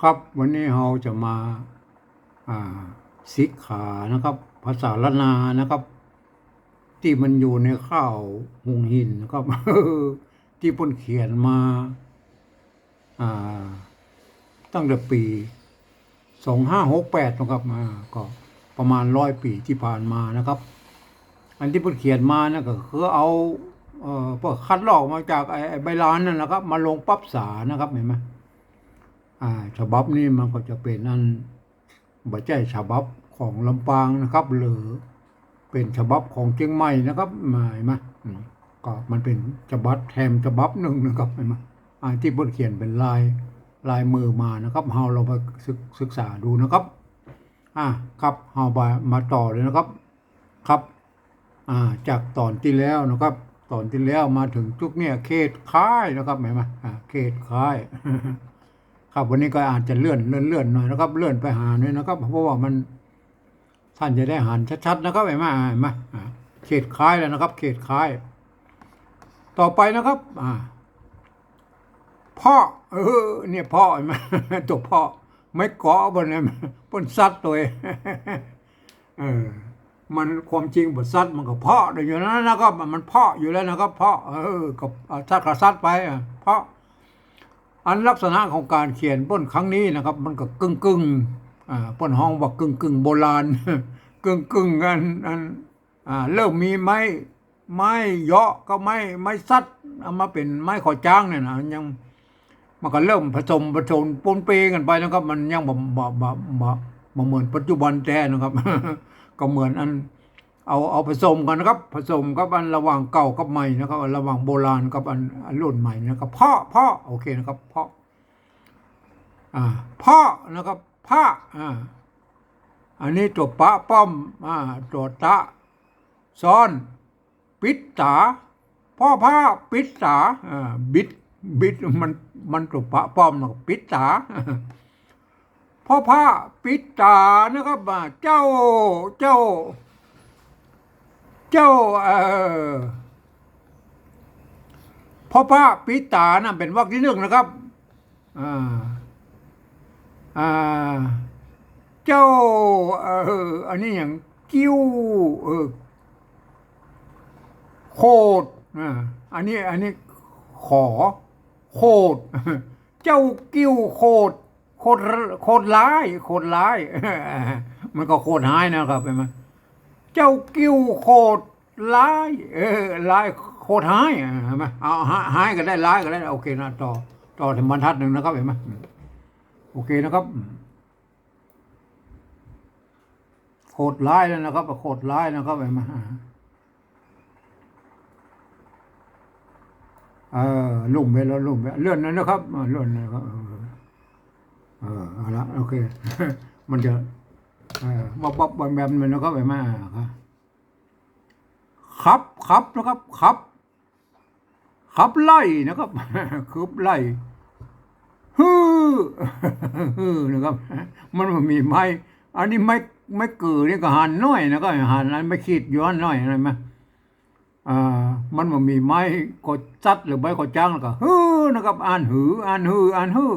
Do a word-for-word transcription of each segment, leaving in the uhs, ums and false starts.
ครับ วันนี้เฮาจะมา อ่า สิกขานะครับ ภาษาล้านนานะครับ ตี้มันอยู่ในข่าวหุงหินนะครับ ตี้เปิ้นเขียนมา อ่า ตั้งแต่ปี๋สองห้าหกแปดนะครับ อ่า ก็ประมาณร้อยปี๋ตี้ผ่านมานะครับ อันตี้เปิ้นเขียนมานะ ก็คือเอา เอ่อ เปิ้นคัดลอกมาจากไอ้ ไอ้ใบลานนั่นแหละครับ มาลงปรับสานะครับ หันก่อ อ่า ฉบับนี้มันก็จะเป๋นอัน บ่ใจ้ฉบับของลำปางนะครับ หรือเป๋นฉบับของเจียงใหม่นะครับ หันก่อ อืม ก็มันเป๋นฉบับแถมฉบับนึ่งนะครับ หันก่อ อ่า ตี้เปิ้นเขียนเป๋นลาย ลายมือมานะครับ เฮาลองไปศึก ศึกษาดูนะครับ อ่า ครับ เฮามา มาต่อเลยนะครับ ครับ อ่า จากต๋อนตี้แล้วนะครับ ต๋อนตี้แล้วมาเถิงจุดเนี่ย เขตคายนะครับ หันก่อ อ่า เขตคาย ครับ วันนี้ก็อาจจะเลื่อน เลื่อน เลื่อนหน่อยนะครับ เลื่อนไปหาหน่อยนะครับ เพราะว่ามัน ต้านจะได้หันชัดๆ นะครับ หันก่อ อ่า หันก่อ อ่า เขตคายแล้วนะครับ เขตคาย ต่อไปนะครับ อ่า เพาะ เออ เนี่ย เพาะ หันก่อ ตั๋วเพาะ ไม้เกาะเปิ้นเนี่ย เปิ้นสัดตวย เออ มันความจริงบ่สัด มันก็เพาะอยู่นั้นนะครับ มันเพาะอยู่แล้วนะครับ เพาะ เออ ก็ อ่า สัดก็สัดไป อ่ะ เพาะ อันลักษณะของก๋านเขียนเปิ้นครั้งนี้นะครับ มันก็กึ่งๆ อ่า เปิ้นฮ้องว่ากึ่งๆ โบราณ กึ่งๆ อัน อัน อ่า เริ่มมีไม้ ไม้เยาะกับไม้ ไม้สัด เอามาเป๋นไม้ข้อจ๊างเนี่ยนะ ยัง มันก็เริ่มผสมผสานปนเปกั๋นไปนะครับ มันยังบ่ บ่ บ่ บ่ บ่เหมือนปัจจุบันแต๊นะครับ ก็เหมือนอัน เอา เอาผสมกั๋นนะครับ ผสมกับอันระหว่างเก่ากับใหม่นะครับ ระหว่างโบราณกับอัน อันรุ่นใหม่นะครับ เพาะ เพาะ โอเคนะครับ เพาะ อ่า เพาะนะครับ พระ อ่า อันนี้ตั๋วปะป้อม อ่า ตั๋วตะซ้อน ปิดต๋า เพาะพระปิดต๋า อ่า บิด บิด มัน มันตั๋วปะป้อมนะ ปิดต๋า เพาะพระปิดต๋านะครับ อ่า เจ้า เจ้า เจ้า เอ่อ เพาะพระปิดต๋านะ เป๋นวรรคตี้นึ่งนะครับ อ่า อ่า เจ้า เอ่อ อันนี้หยัง กิ้ว เออ โขด อ่า อันนี้ อันนี้ ขอ โขด เจ้ากิ้วโขด โขด โขดฮ้าย โขดฮ้าย มันก็โขดฮ้ายนะครับ หันก่อ เจ้ากิ้วโขดฮ้าย เออ ฮ้าย โขดฮ้าย อ่า หันก่อ เอา ฮ้า ฮ้ายก็ได้ ฮ้ายก็ได้ โอเคนะ ต่อ ต่อเถิงบรรทัดนึ่งนะครับ หันก่อ โอเคนะครับ โขดฮ้ายแล้วนะครับ โขดฮ้ายนะครับ หันก่อ อ่า เออ ลุ่มไปแล้ว ลุ่มไป เลื่อนแล้วนะครับ อ่า เลื่อนแล้วครับ เออ เออ เอาละ โอเค มันจะ เออ วับวับแวมแวมเลยนะครับ หันก่อ อ่า ครับ ขับ ขับนะครับ ขับ ขับไล่นะครับ ขับไล่ ฮือ ฮือนะครับ มันบ่มีไม้ อันนี้ไม้ ไม้เกือนี่ก็หันน้อยนะครับ หันอันไม้ขีดอยู่หันน้อย หันก่อ อ่า มันบ่มีไม้ข้อสัดหรือไม้ข้อจ๊างแล้วก็ ฮือนะครับ อ่านหือ อ่านฮือ อ่านฮือ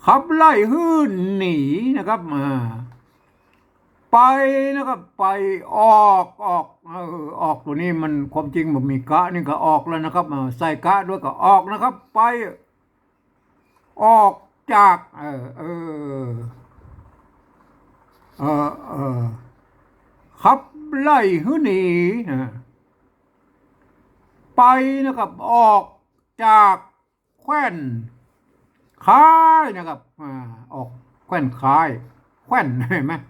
ขับไล่ฮือหนีนะครับ อ่า ไปนะครับ ไป ออก ออก เออ ออกตั๋วนี้มันความจริงบ่มีกะ นี่ก็ออกแล้วนะครับ อ่า ใส่กะด้วยก็ออกนะครับ ไป ออกจาก เออ เออ เออ เออ ขับไล่หื้อหนี อ่า ไปนะครับ ออกจากแคว่นคายนะครับ อ่า ออกแคว่นคาย แคว่น หันก่อ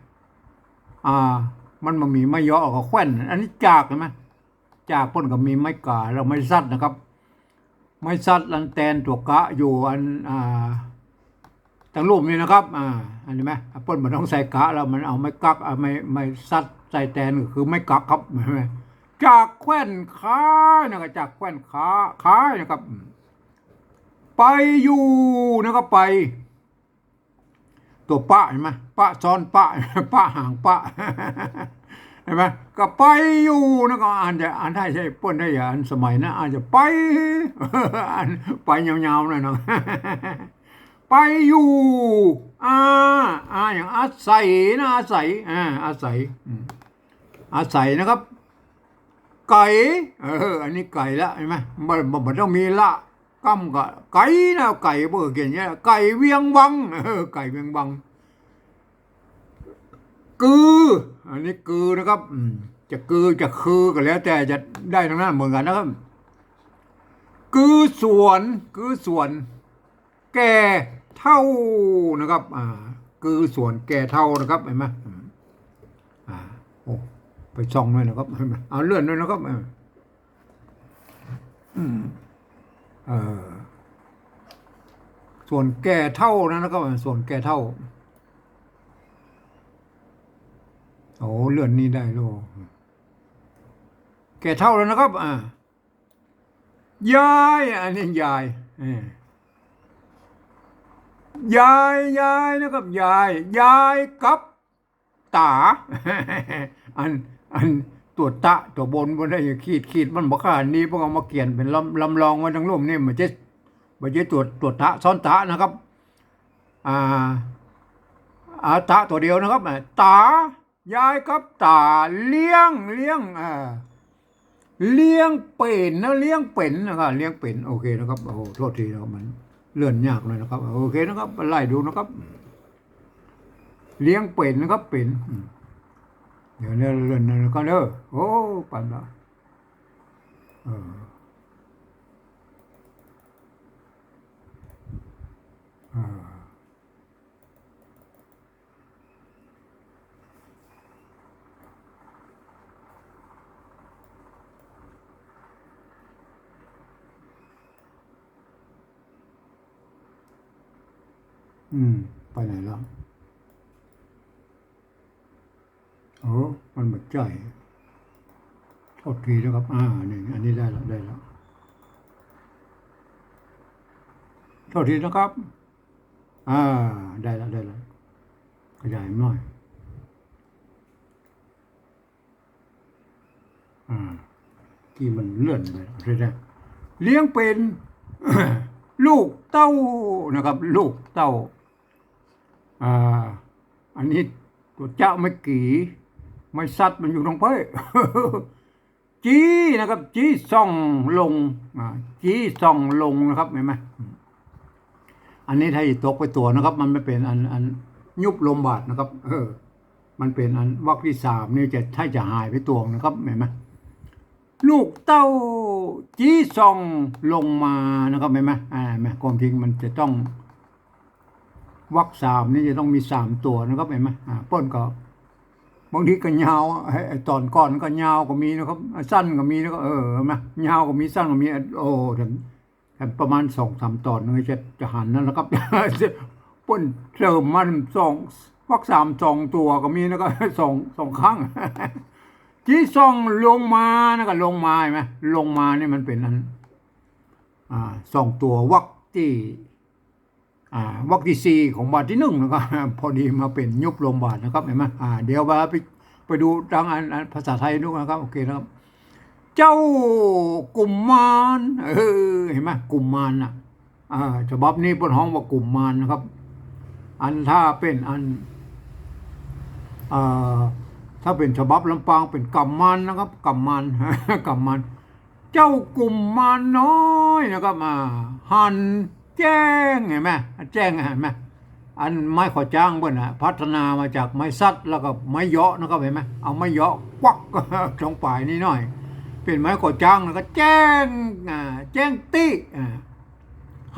อ่า มันบ่มีไม้เยาะก็แคว่น อันนี้จาก หันก่อ จากเปิ้นก็มีไม้ก๋าแล้วไม้สัดนะครับ ไม้สัดอันแตนตั๋วกะอยู่อัน อ่า ตังลุ่มนี่นะครับ อ่า อันนี้ไหม เปิ้นบ่ต้องใส่กะแล้ว มันเอาไม้กัก เอาไม้ ไม้สัดใส่แตนก็คือไม้กักครับ จากแคว่นคายนะครับ จากแคว่นคา คายนะครับ ไปอยู่นะครับ ไป ตั๋วปะหันก่อ ปะซ้อนปะ ปะหางปะ หันก่อ ก็ไปอยู่นะ ก็อ่านจะ อ่านได้ใช่ เปิ้นได้อย่าอันสมัยนะ อาจจะไป อันไปยาวๆ หน่อยเนาะ ไปอยู่ อา อา อย่างอาศัยนะ อาศัย อ่า อาศัย อืม อาศัยนะครับ ไก๋ เออ อันนี้ไก๋ละ หันก่อ บ่ บ่ บ่ต้องมีละ ก้ำก็ไก๋นะ ไก๋ เปิ้นเขียนอย่างเงี้ย ไก๋เวียงวัง เออ ไก๋เวียงวัง กือ อันนี้กือนะครับ อืม จะกือ จะคือ ก็แล้วแต่ จะได้ทั้งนั้นเหมือนกั๋นนะครับ กือสวน กือสวน แก่เฒ่านะครับ อ่า กือสวนแก่เฒ่านะครับ หันก่อ อืม อ่า โอ้ ไปส่องหน่อยนะครับ หันก่อ เอาเลื่อนหน่อยนะครับ เออ อืม เออ สวนแก่เฒ่านะครับ สวนแก่เฒ่า โอ้ เลื่อนนี่ได้แล้ว แก่เฒ่าแล้วนะครับ อ่า ยาย อันนี้ยาย เออ ยาย ยายนะครับ ยาย ยายกับต๋า อัน อันตั๋วตะตั๋วบนบ่ได้ขีด ขีดมันบ่ขนาดนี้ เปิ้นเอามาเขียนเป๋นลำ ลำลองไว้ตังลุ่มนี่ บ่ใจ้ บ่ใจ้ตั๋ว ตั๋วตะซ้อนตะนะครับ อ่า อ่า ตะตั๋วเดียวนะครับ อ่า ต๋า ยายกับต๋าเลี้ยง เลี้ยง อ่า เลี้ยงเป๋นนะ เลี้ยงเป๋นนะครับ เลี้ยงเป๋น โอเคนะครับ โอ้โห โทษทีนะครับ มันเลื่อนยากหน่อยนะครับ โอเคนะครับ ไล่ดูนะครับ เลี้ยงเป๋นนะครับ เป๋น อืม เดี๋ยวเนี่ยเลื่อนหน่อยนะครับเด้อ โอ้ ไปละ เออ เออ อืม ไปไหนแล้ว โอ้ มันบ่ใจ้ โทษทีนะครับ อ่า นี่ อันนี้ได้ละ ได้ละ โทษทีนะครับ อ่า ได้ละ ได้ละ ขยายหน่อย อ่า ตี้มันเลื่อนไป เดี๋ยวนะ เลี้ยงเป๋น ลูกเต้านะครับ ลูกเต้า อ่า อันนี้ตั๋วจะไม้กี่ ไม้สัตว์มันอยู่ตรงเป้ย จี๊นะครับ จี๊ส่องลง อ่า จี๊ส่องลงนะครับ หันก่อ อันนี้ถ้าจะตกไปตั๋วนะครับ มันบ่เป๋นอัน อันยุบลมบาดนะครับ เออ มันเป๋นอันวรรคตี้สามนี่จะ ถ้าจะหายไปตั๋วนะครับ หันก่อ ลูกเต้าจี๊ส่องลงมานะครับ หันก่อ อ่า หันก่อ ความจริงมันจะต้อง วรรคสามนี่จะต้องมีสามตั๋วนะครับ หันก่อ อ่า เปิ้นก็ บางทีก็ยาว ไอ้ ไอ้ต๋อนก่อนก็ยาวก็มีนะครับ สั้นก็มีนะครับ เออ หันก่อ ยาวก็มี สั้นก็มี โอ้ แต่ แต่ประมาณสองสามต๋อนนึงจะ จะหันนั่นแหละครับ เปิ้นเติมมาสอง วรรคสามสองตั๋วก็มีนะครับ สอง สองครั้ง จี๊ส่องลงมานะครับ ลงมา หันก่อ ลงมานี่มันเป๋นอัน อ่า ส่องตั๋ววรรคตี้ อ่า วรรคตี้สี่ของบาทตี้นึ่งนะครับ พอดีมาเป๋นยุบลมบาดนะครับ หันก่อ อ่า เดี๋ยวว่าไป ไปดูตางอัน อันภาษาไทยดูนะครับ โอเคนะครับ เจ้ากุมมาร เออ หันก่อ กุมมารน่ะ อ่า ฉบับนี้เปิ้นฮ้องว่ากุมมารนะครับ อันถ้าเป๋นอัน อ่า ถ้าเป๋นฉบับลำปางเป๋นก๋ำมารนะครับ ก๋ำมาร ก๋ำมาร เจ้ากุมมารน้อยนะครับ อ่า หันแจ้ง หันก่อ แจ้ง หันก่อ อันไม้ขอจ๊างเปิ้นน่ะ พัฒนามาจากไม้สัตว์แล้วก็ไม้เยาะนะครับ หันก่อ เอาไม้เยาะกวักตรงป๋ายนี้หน่อย เป๋นไม้ขอจ๊างแล้วก็แจ้ง อ่า แจ้งติ อ่า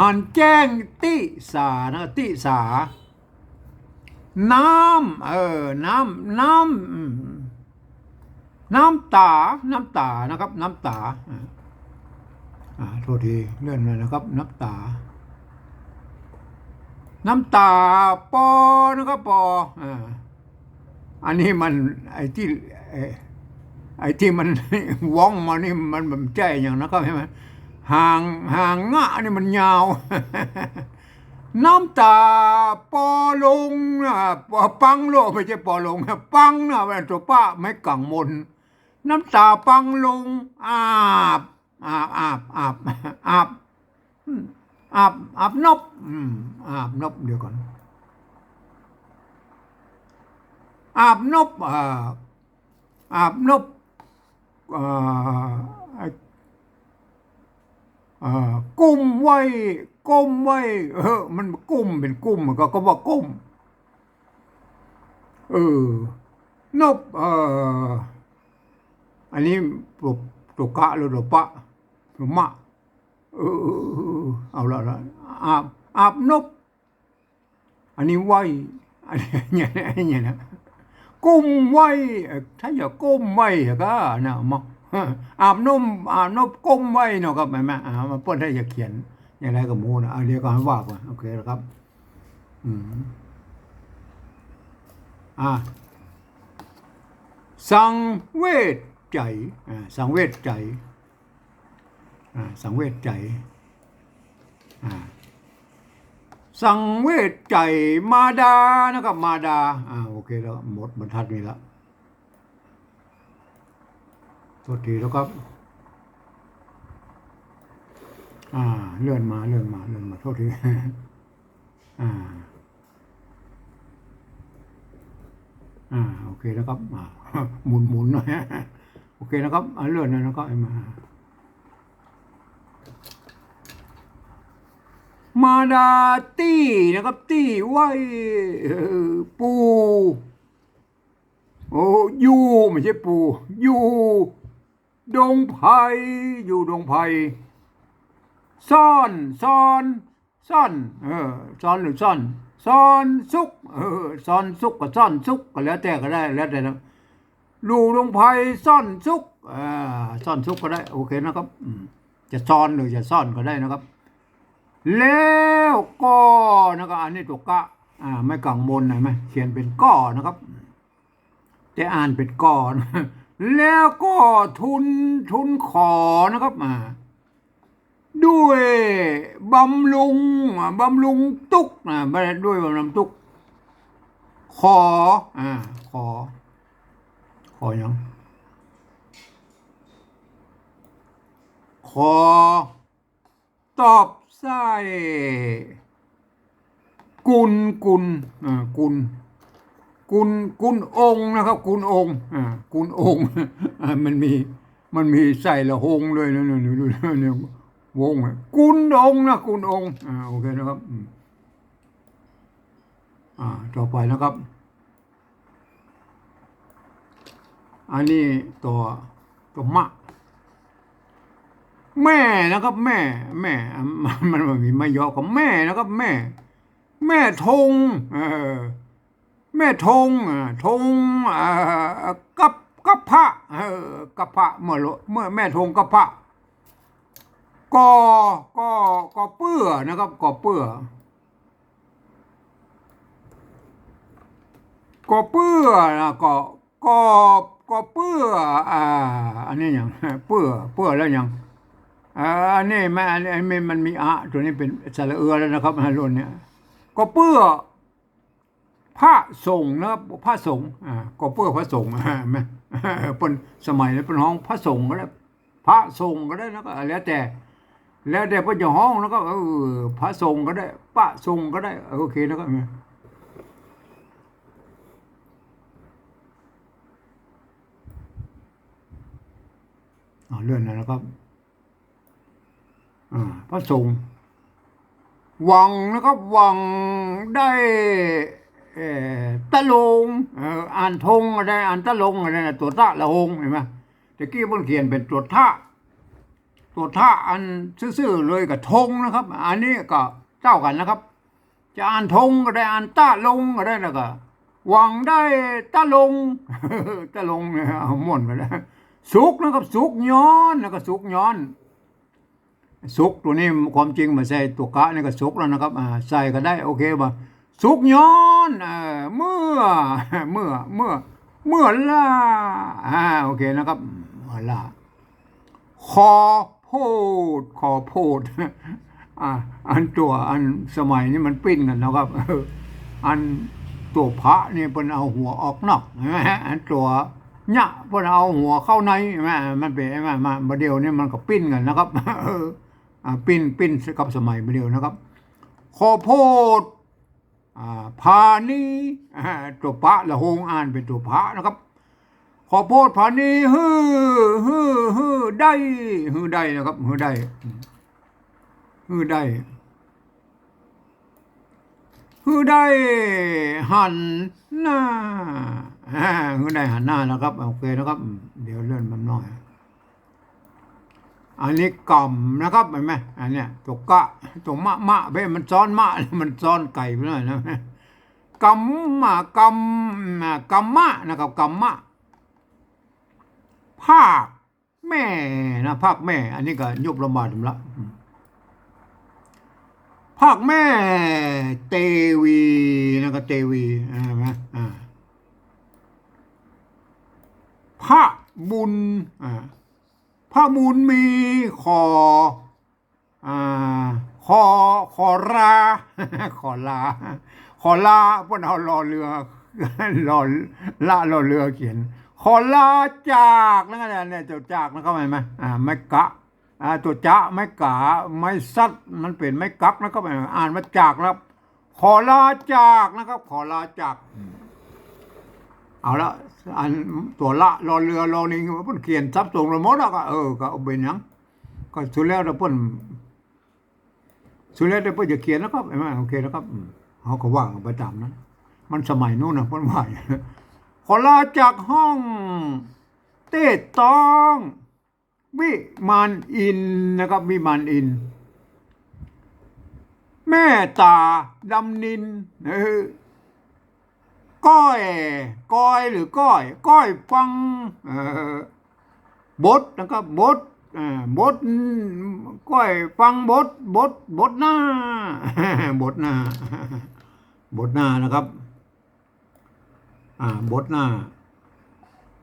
หันแจ้งติสานะ ติสา น้ำ เออ น้ำ น้ำ อืม น้ำต๋า น้ำต๋านะครับ น้ำต๋า อ่า อ่า โทษที เลื่อนหน่อยนะครับ น้ำต๋า น้ำต๋าปอนะครับ ปอ อ่า อันนี้มัน ไอ้ตี้ เอ่อ ไอ้ตี้มัน ว้องมานี่มัน มันบ่ใจ้หยังนะครับ หันก่อ หาง หางงะนี่มันยาว น้ำต๋าปอลงนะ ปอปังโลด บ่ใจ้ปอลงนะ ปังนะ เป๋นตั๋วปะไม้ก๋างมน น้ำต๋าปังลง อาบ อาบ อาบ อาบ อาบ อืม อาบ อาบนบ อืม อาบนบ เดี๋ยวก่อน อาบนบ อ่า อาบนบ อ่า ไอ้ อ่า กุ้มไว้ ก้มไว้ เออ มันกุ้ม เป๋นกุ้ม มันก็ ก็ว่าก้ม เออ นบ เออ อันนี้ตั๋ว ตั๋วกะหรือตั๋วปะ ตั๋วมะ เออ เออ เออ เออ เอาละ เอาละ อาบ อาบนบ อันนี้ไว้ อันนี้เนี่ย เนี่ยนะ ก้มไว้ เอ่อ ถ้าจะก้มไว้ก็นะ มา อาบนบ อาบนบ ก้มไว้เนาะครับ แม่นบ่ อ่า มาเปิ้นถ้าจะเขียนอย่างไรก็บ่ฮู้นะ อ่า เดี๋ยวก็ให้ว่าไป โอเคแล้วครับ อืม อ่า สังเวชใจ๋ อ่า สังเวชใจ๋ อ่า สังเวชใจ๋ อ่า สังเวชใจ๋ มาดานะครับ มาดา อ่า โอเคแล้ว หมดบรรทัดนี้ละ โทษทีนะครับ อ่า เลื่อนมา เลื่อนมา เลื่อนมา โทษที อ่า อ่า โอเคนะครับ อ่า หมุนๆ หน่อย โอเคนะครับ อ่า เลื่อนหน่อยนะครับ มา มาดาตี้นะครับ ตี้ไว้ เอ่อ ปู่ โอ้ อยู่ บ่ใจ้ปู่ อยู่ ดงไพร อยู่ดงไพร ซ่อน ซ่อน ซ่อน เออ ซ่อนหรือซ่อน ซ่อนสุข เออ ซ่อนสุขกับซ่อนสุขก็แล้วแต่ก็ได้ แล้วแต่นะ อยู่ดงไพรซ่อนสุข อ่า ซ่อนสุขก็ได้ โอเคนะครับ อืม จะซ่อนหรือจะซ่อนก็ได้นะครับ แล้วก็นะครับ อันนี้ตั๋วกะ อ่า ไม่กังวลนะ ไหม เขียนเป๋นก้อนะครับ แต่อ่านเป๋นก่อ แล้วก็ทูล ทูลขอนะครับ อ่า ด้วยบำรุง อ่า บำรุงตุ๊ก อ่า บ่ได้ด้วยบำรุงตุ๊ก ขอ อ่า ขอ ขอหยัง ขอ ตอบใส่ กุณ กุณ อ่า กุณ กุณ กุณองค์นะครับ กุณองค์ อ่า กุณองค์ อ่า มันมี มันมีใส่ละหงด้วยนะ เนี่ย ดู ดู เนี่ย วง อ่ะ กุณองค์นะ กุณองค์ อ่า โอเคนะครับ อืม อ่า ต่อไปนะครับ อันนี้ตั๋ว ตั๋วมะ แม่นะครับ แม่ แม่ อ่ะ มัน มันบ่มีมะยอกับแม่นะครับ แม่ แม่ธง เออ แม่ธง อ่า ธง อ่า กับ กับพระ เออ กับพระ เมื่อโล เมื่อแม่ธงกับพระ กอ กอ กอเปื้อนะครับ กอเปื้อ กอเปื้อนะ กอ กอ กอเปื้อ อ่า อันนี้หยัง เปื้อ เปื้อแล้วหยัง อ่า อันนี้มัน อันนี้มัน มันมีอะ ตั๋วนี้เป๋นสระเอือแล้วนะครับ ฮะ รุ่นเนี้ย กอเปื้อ พระสงฆ์นะครับ พระสงฆ์ อ่า กอเปื้อพระสงฆ์ อ่า แม่น เปิ้นสมัยนั้นเปิ้นฮ้องพระสงฆ์ก็ได้ พระสงฆ์ก็ได้นะ ก็แล้วแต่ แล้วแต่เปิ้นจะฮ้องนะ ก็ เออ พระสงฆ์ก็ได้ ปะสงฆ์ก็ได้ เออ โอเคนะ ก็ อ่า เลื่อนแล้วนะครับ อ่า พระสงฆ์ หวังนะครับ หวังได้ เอ่อ ตะลง เอ่อ อ่านธงก็ได้ อ่านตะลงก็ได้นะ ตั๋วตะละหง หันก่อ ตะกี้เปิ้นเขียนเป๋นตั๋วทะ ตั๋วทะอันซื่อๆ เลยกับธงนะครับ อันนี้ก็เต้ากั๋นนะครับ จะอ่านธงก็ได้ อ่านตะลงก็ได้ แล้วก็ หวังได้ตะลง ตะลงเนี่ย เอาม่วนไปแล้ว สุขนะครับ สุขย้อน แล้วก็สุขย้อน สุขตั๋วนี้ความจริงบ่ใส่ตั๋วกะนี่ก็สุขแล้วนะครับ อ่า ใส่ก็ได้ โอเคบ่ สุขย้อน เอ่อ เมื่อ เมื่อ เมื่อ เมื่อล้า อ่า โอเคนะครับ เมื่อล้า ขอโพด ขอโพด อ่า อันตั๋ว อันสมัยนี้มันปิ้นกั๋นนะครับ เออ อันตั๋วพระนี่เปิ้นเอาหัวออกนอก หันก่อ อันตั๋วเยียะเปิ้นเอาหัวเข้าใน หันก่อ มันเป๋น หันก่อ มา บ่าเดี่ยวนี้มันก็ปิ้นกั๋นนะครับ เออ อ่า ปิ้น ปิ้นกับสมัยมาเดียวนะครับ ข้าวโพด อ่า ผานี อ่า ตั๋วปะละโฮงอ่านเป๋นตั๋วผานะครับ ข้าวโพดผานี หื้อ หื้อ หื้อได้ หื้อได้นะครับ หื้อได้ หื้อได้ หื้อได้หันหน้า อ่า หื้อได้หันหน้านะครับ โอเคนะครับ เดี๋ยวเลื่อนมันหน่อย อันนี้กำนะครับ หันก่อ อันเนี้ย ตั๋วกะ ตั๋วมะ มะ เบ้ มันซ้อนมะ มันซ้อนไก่ไปหน่อยนะ กำมะ กำ กำมะนะครับ กำมะ ภาคแม่นะ ภาคแม่ อันนี้ก็ยุบลงมาถึงละ ภาคแม่เตวีนะครับ เตวี อ่า เห็นไหม อ่า พระบุญ อ่า พระบุญมีขอ อ่า ขอ ขอลา ขอลา ขอลา เปิ้นเอารอเรือ รอ ละรอเรือเขียน ขอลาจากนะครับ เนี่ย ตั๋วจากนะครับ หันก่อ อ่า ไม้กะ อ่า ตั๋วจะ ไม้กะ ไม้สัตว์ มันเป๋นไม้กักนะครับ อ่านว่าจากนะครับ ขอลาจากนะครับ ขอลาจาก อืม เอาละ อันตั๋วละ รอเรือ รอลิง เปิ้นเขียนสับสนไปหมดแล้วก็ เออ ก็บ่เป๋นหยัง ก็สุดแล้วแต่เปิ้น สุดแล้วแต่เปิ้นจะเขียนนะครับ หันก่อ โอเคนะครับ อืม เฮาก็ว่ากั๋นไปต๋ามนั้น มันสมัยนู้นนะ เปิ้นว่า ขอลาจากห้องเต้ต้อง วิมานอินทร์นะครับ วิมานอินทร์ แม่ต๋าดำนิน เออ ก้อย กอยหรือก้อย ก้อยฟัง เอ่อ บทนะครับ บท เอ่อ บท ก้อยฟังบท บท บทหน้า บทหน้า บทหน้านะครับ อ่า บทหน้า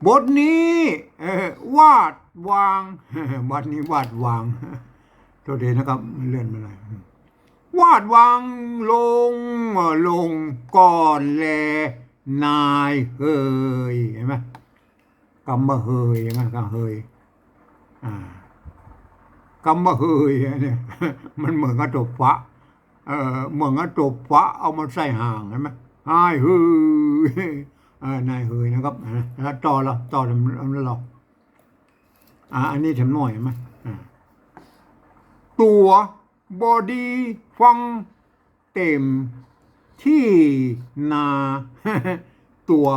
บทนี้ เอ่อ วาดวาง บทนี้วาดวาง โทษทีนะครับ เลื่อนมาหน่อย วาดวางลง เอ่อ ลงก่อนแลนายเฮย หันก่อ กำว่าเฮย หันก่อ กำเฮย อ่า กำว่าเฮย เนี่ย มันเหมือนกับตั๋วฟะ เอ่อ เหมือนกับตั๋วฟะเอามาใส่หาง หันก่อ นายเฮย เอ่อ นายเฮยนะครับ อ่า แล้วต่อละ ต่อละ อ่า อันนี้แถมหน่อย หันก่อ อ่า ตั๋วบ่ดีฟังเต็มตี้นา ตั๋ว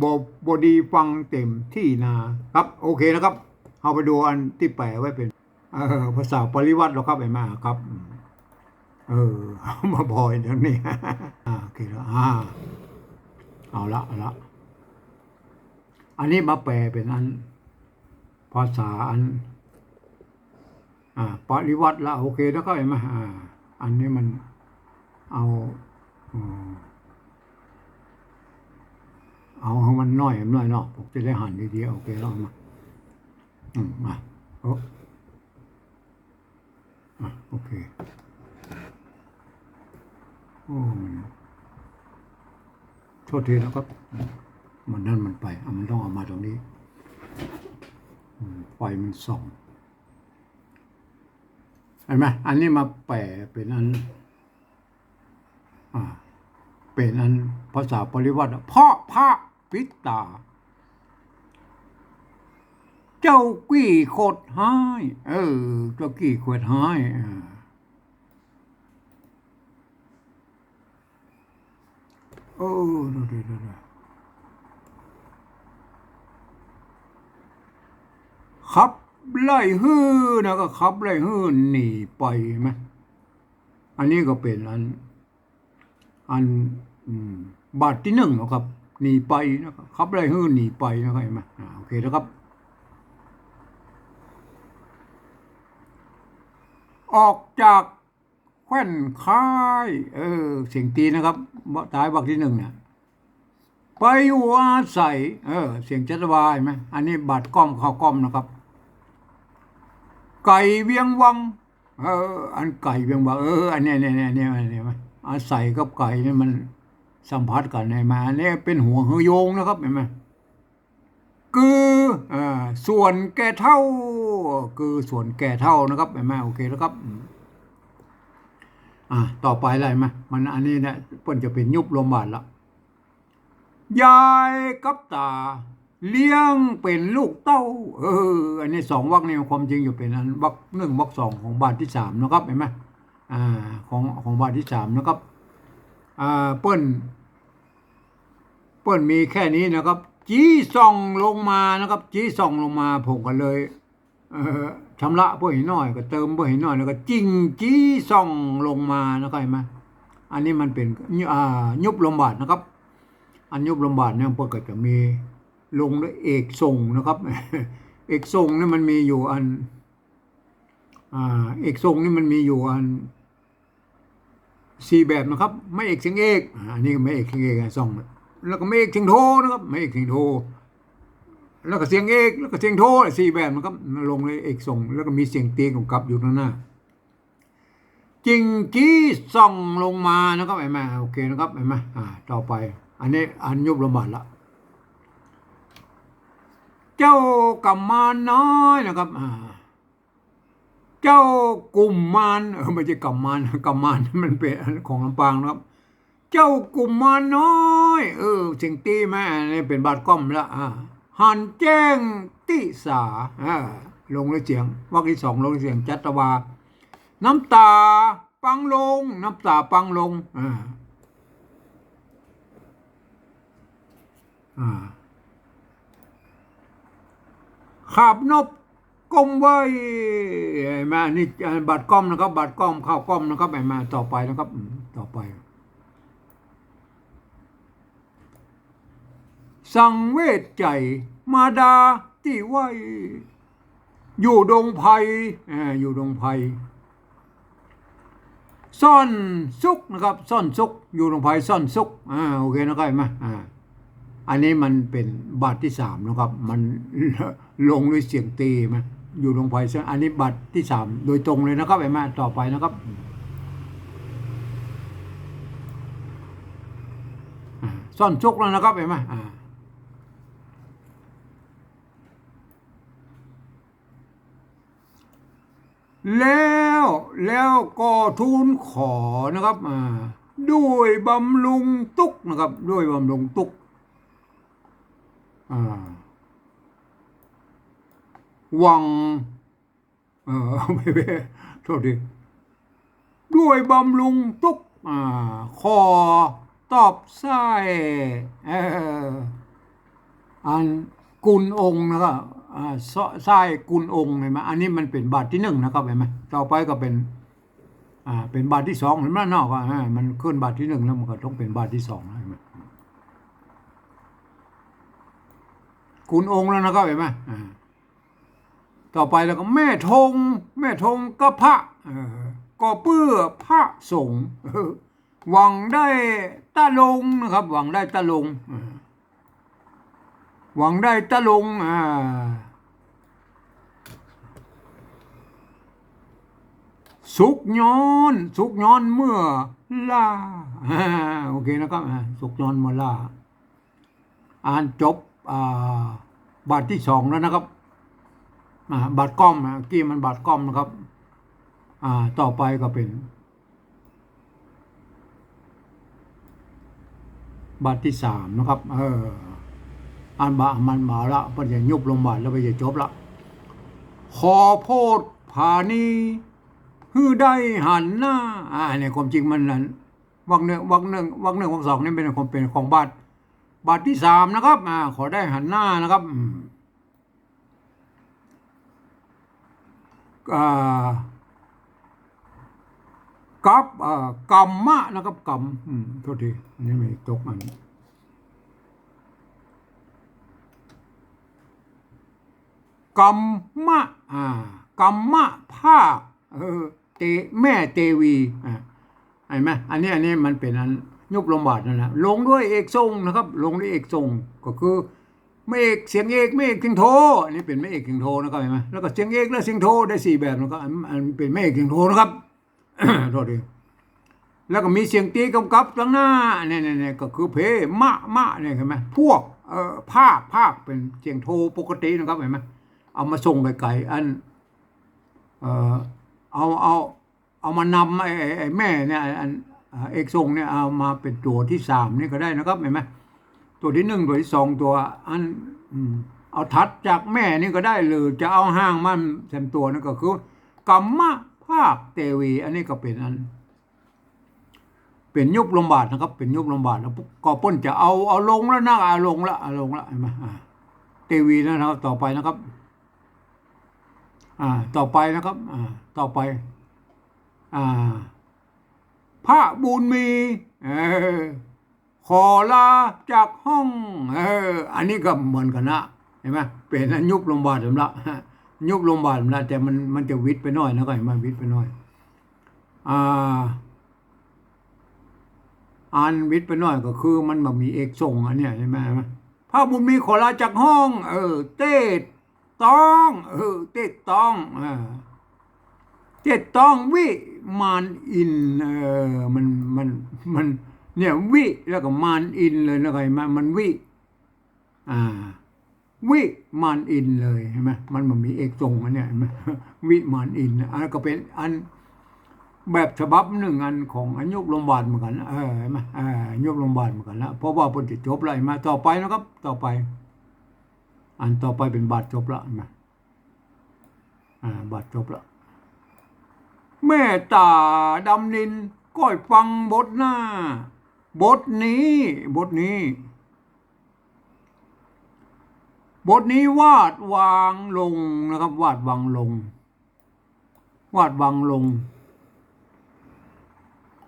บ่ บ่ดีฟังเต็มตี้นา ครับ โอเคนะครับ เฮาไปดูอันตี้แป๋ไว้เป๋น เอ่อ ภาษาปริวรรตแล้วครับ หันก่อ ครับ เออ มาบ่อยตรงนี้ อ่า โอเคแล้ว อ่า เอาละ เอาละ อันนี้มาแป๋เป๋นอัน ภาษาอัน อ่า ปริวรรตละ โอเคแล้วก็หันก่อ อ่า อันนี้มัน เอา อืม เอา เอามันหน่อย หน่อยเนาะ ผมจะได้หันดีๆ โอเคแล้ว เอามา อืม มา โอ้ อ่ะ โอเค โอ้ มัน โทษทีนะครับ มันนั่นมันไป อ่ะ มันต้องเอามาตรงนี้ อืม ไฟมันส่อง หันก่อ อันนี้มาแป๋เป๋นอัน อ่า เป๋นอันภาษาปริวรรตอะ เพราะพระปิดต๋า เจ้ากี้ขดฮ้าย เออ เจ้ากี้ขดฮ้าย อ่า เออ เดี๋ยว เดี๋ยว เดี๋ยว เดี๋ยว ขับไล่หื้อนะ ก็ขับไล่หื้อหนีไป หันก่อ อันนี้ก็เป๋นอัน อัน อืม บาทตี้นึ่งนะครับ หนีไปนะครับ ขับไล่หื้อหนีไปนะครับ หันก่อ อ่า โอเคนะครับ ออกจากแคว่นคาย เออ เสียงตี๋นะครับ ท้ายวรรคตี้นึ่งเนี่ย ไปอยู่อาศัย เออ เสียงชัชวา หันก่อ อันนี้บาทก้อม ข้าวก้อมนะครับ ไก๋เวียงวัง เออ อันไก๋เวียงวัง เออ อันเนี้ย เนี้ย เนี้ย เนี้ย เนี้ย อาศัยกับไก๋เนี่ยมันสัมพันธ์กั๋น หันก่อ อันนี้เป๋นหัวหื้อโยงนะครับ หันก่อ คือ อ่า ส่วนแก่เฒ่า คือส่วนแก่เฒ่านะครับ หันก่อ โอเคนะครับ อืม อ่า ต่อไปอะไรมา มันอันนี้เนี่ย เปิ้นจะเป๋นยุบลมบาทละ ยายกับต๋า เลี้ยงเป๋นลูกเต้า เออ อันนี้สองวรรคนี่ความจริงอยู่เป๋นอันวรรคนึ่งวรรคสองของบาทตี้สามนะครับ หันก่อ อ่า ของ ของบาทตี้สามนะครับ อ่า เปิ้น เปิ้นมีแค่นี้นะครับ จี๊ส่องลงมานะครับ จี๊ส่องลงมา ผมก็เลย เอ่อ ชำระเปิ้นหน้อย ก็เติมเปิ้นหน้อย แล้วก็จิ่งจี๊ส่องลงมานะครับ หันก่อ อันนี้มันเป๋น อ่า ยุบลมบาทนะครับ อันยุบลมบาทเนี่ยเปิ้นก็จะมีลงด้วยเอกส่งนะครับ เอกส่งเนี่ยมันมีอยู่อัน อ่า เอกส่งนี่มันมีอยู่อัน สี่แบบนะครับ ไม้เอกเสียงเอก อ่า อันนี้ก็ไม้เอกเสียงเอก อ่ะ ส่อง แล้วก็ไม้เอกเสียงโทนะครับ ไม้เอกเสียงโท แล้วก็เสียงเอก แล้วก็เสียงโท สี่แบบนะครับ ลงเลยเอกส่ง แล้วก็มีเสียงตีกำกับอยู่ข้างหน้า จิ่งจี๊ส่องลงมานะครับ หันก่อ โอเคนะครับ หันก่อ อ่า ต่อไป อันนี้อันยุบลมบาทละ เจ้ากำมานน้อยนะครับ อ่า เจ้ากุมมาน เออ ไม่ใช่กำมาน กำมานมันเป๋นของลำปางนะครับ เจ้ากุมมานน้อย เออ เสียงตี้มา อันนี้เป๋นบาทก้อมละ อ่า หันแจ้งตี้สา อ่า ลงด้วยเสียง วรรคตี้สองลงด้วยเสียง จัตวา น้ำต๋าปังลง น้ำต๋าปังลง อ่า อ่า ขาบนบก้มไหว้ หันก่อ อันนี้ อ่า บาทก้อมนะครับ บาทก้อม ข้าวก้อมนะครับ หันก่อ ต่อไปนะครับ อืม ต่อไป สังเวชใจ๋ มาดาตี้ไหว้ อยู่ดงไพร อ่า อยู่ดงไพร ซ่อนสุขนะครับ ซ่อนสุข อยู่ดงไพรซ่อนสุข อ่า โอเคนะครับ หันก่อ อ่า อันนี้มันเป๋นบาทตี้สามนะครับ มันลงด้วยเสียงตี้มา อยู่ดงไพรซ่อน อันนี้บาทตี้สามโดยตรงเลยนะครับ หันก่อ ต่อไปนะครับ อ่า ซ่อนสุขแล้วนะครับ หันก่อ อ่า แล้ว แล้วก็ทูลขอนะครับ อ่า ด้วยบำรุงตุ๊กนะครับ ด้วยบำรุงตุ๊ก อ่า หวัง เออ ไม่ ไม่ โทษที ด้วยบำรุงตุ๊ก อ่า ขอตอบใส้ เอ่อ อันกุณองค์นะครับ อ่า ใส้ ใส้กุณองค์ หันก่อ อันนี้มันเป๋นบาทตี้หนึ่งนะครับ หันก่อ ต่อไปก็เป๋น อ่า เป๋นบาทตี้สอง หันก่อ เนาะ ก็ อ่า มันขึ้นบาทตี้หนึ่งแล้ว มันก็ต้องเป๋นบาทตี้สอง หันก่อ กุณองค์แล้วนะครับ หันก่อ อ่า ต่อไปแล้วก็แม่ธง แม่ธงกับพระ เอ่อ ก็เปื้อพระสงฆ์ เอ่อ หวังได้ตะลงนะครับ หวังได้ตะลง เอ่อ หวังได้ตะลง อ่า สุขย้อน สุขย้อนเมื่อล้า อ่า โอเคนะครับ อ่า สุขย้อนเมื่อล้า อ่านจบ อ่า บาทตี้สองแล้วนะครับ อ่า บาทก้อม อ่า กี้มันบาทก้อมนะครับ อ่า ต่อไปก็เป๋น บาทตี้สามนะครับ เออ อันบ่า มันบ่าละ เปิ้นจะยุบลมบาทแล้ว เปิ้นจะจบละ ขอโพธิผานี้ หื้อได้หันหน้า อ่า เนี่ย ความจริงมันนั้น วรรคนึ่ง วรรคนึ่ง วรรคนึ่ง วรรคสองนี่เป๋นของ เป๋นของบาท บาทตี้สามนะครับ อ่า ขอได้หันหน้านะครับ อืม อ่า กับ อ่า กัมมะนะครับ กัม อืม โทษที นี่มีตกอัน กัมมะ อ่า กัมมะภาค เออ เต แม่เตวี อ่า หันก่อ อันนี้ อันนี้มันเป๋นอันยุบลมบาทนั่นแหละ ลงด้วยเอกส่งนะครับ ลงด้วยเอกส่ง ก็คือ ไม้เอกเสียงเอก ไม้เอกเสียงโท อันนี้เป๋นไม้เอกเสียงโทนะครับ หันก่อ แล้วก็เสียงเอกและเสียงโทได้สี่แบบนะครับ อัน อันเป๋นไม้เอกเสียงโทนะครับ โทษที แล้วก็มีเสียงตีกำกับตังหน้า เนี่ย เนี่ย เนี่ย ก็คือเพ มะ มะ เนี่ย หันก่อ พวก เอ่อ ภาค ภาค เป๋นเสียงโทปกตินะครับ หันก่อ เอามาส่งไก๋ๆ อัน เอ่อ เอา เอา เอามานำไอ้ ไอ้ ไอ้แม่เนี่ย อัน อ่า เอกส่งเนี่ย เอามาเป๋นตั๋วตี้สามนี่ก็ได้นะครับ หันก่อ ตั๋วตี้นึ่ง ตั๋วตี้สอง ตั๋วอัน อืม เอาถัดจากแม่นี่ก็ได้ หรือจะเอาห่างมันแซมตั๋วนี่ก็คือ กัมมะภาคเตวี อันนี้ก็เป๋นอัน เป๋นยุบลมบาทนะครับ เป๋นยุบลมบาท แล้วก็เปิ้นจะเอา เอาลงแล้วนะ เอาลงละ เอาลงละ หันก่อ อ่า เตวีนะครับ ต่อไปนะครับ อ่า ต่อไปนะครับ อ่า ต่อไป อ่า พระบุญมี เออ ขอลาจากห้อง เออ อันนี้ก็เหมือนกั๋นนะ หันก่อ เป๋นอันยุบลมบาทแซมละ ยุบลมบาทแซมละ แต่มัน มันจะวิดไปหน้อยนะ ก็หันก่อ วิดไปหน้อย อ่า อันวิดไปหน้อยก็คือมันบ่มีเอกส่งอันเนี้ย หันก่อ หันก่อ พระบุญมีขอลาจากห้อง เออ เต๊ะต๊อง เออ เต๊ะต๊อง อ่า เต๊ะต๊องวิมานอินทร์ เออ มัน มัน มัน เนี่ย วิ แล้วก็มานอินทร์เลยนะ หันก่อ มัน มันวิ อ่า วิมานอินทร์เลย หันก่อ มันบ่มีเอกส่งอันเนี้ย หันก่อ วิมานอินทร์นะ อันนั้นก็เป๋นอันแบบฉบับนึ่งอันของอันยุบลมบาทเหมือนกั๋นนะ เออ หันก่อ อ่า ยุบลมบาทเหมือนกั๋นละ เพราะว่าเปิ้นจะจบละ หันก่อ ต่อไปนะครับ ต่อไป อันต่อไปเป๋นบาทจบละ หันก่อ อ่า บาทจบละ เมตต๋าดำนิน ก้อยฟังบทหน้า บทนี้ บทนี้ บทนี้วาดวางลงนะครับ วาดวางลง วาดวางลง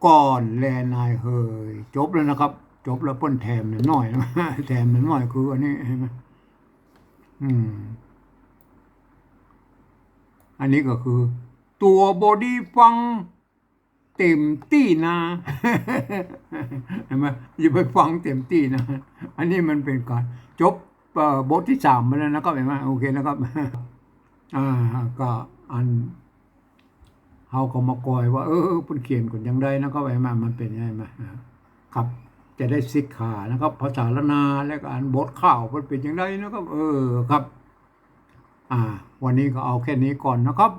ก่อนแลนายเฮย จบแล้วนะครับ จบแล้ว เปิ้นแถมหน้อยๆ นะ แถมหน้อยๆ คืออันนี้ หันก่อ อืม อันนี้ก็คือ ตั๋วบ่ดีฟังเต๋มตี้นา หันก่อ อย่าไปฟังเต๋มตี้นะ อันนี้มันเป๋นก๋านจบ เอ่อ บทตี้สามไปแล้วนะครับ หันก่อ โอเคนะครับ อ่า ก็อัน เฮาก็มาก่อยว่า เออ เปิ้นเขียนกั๋นอย่างใดนะครับ หันก่อ มันเป๋นยังไงมา อ่า ครับ จะได้สิกขานะครับ ภาษาล้านนา แล้วก็อันบทข่าวเปิ้นเป๋นอย่างใดนะครับ เออ ครับ อ่า วันนี้ก็เอาแค่นี้ก่อนนะครับ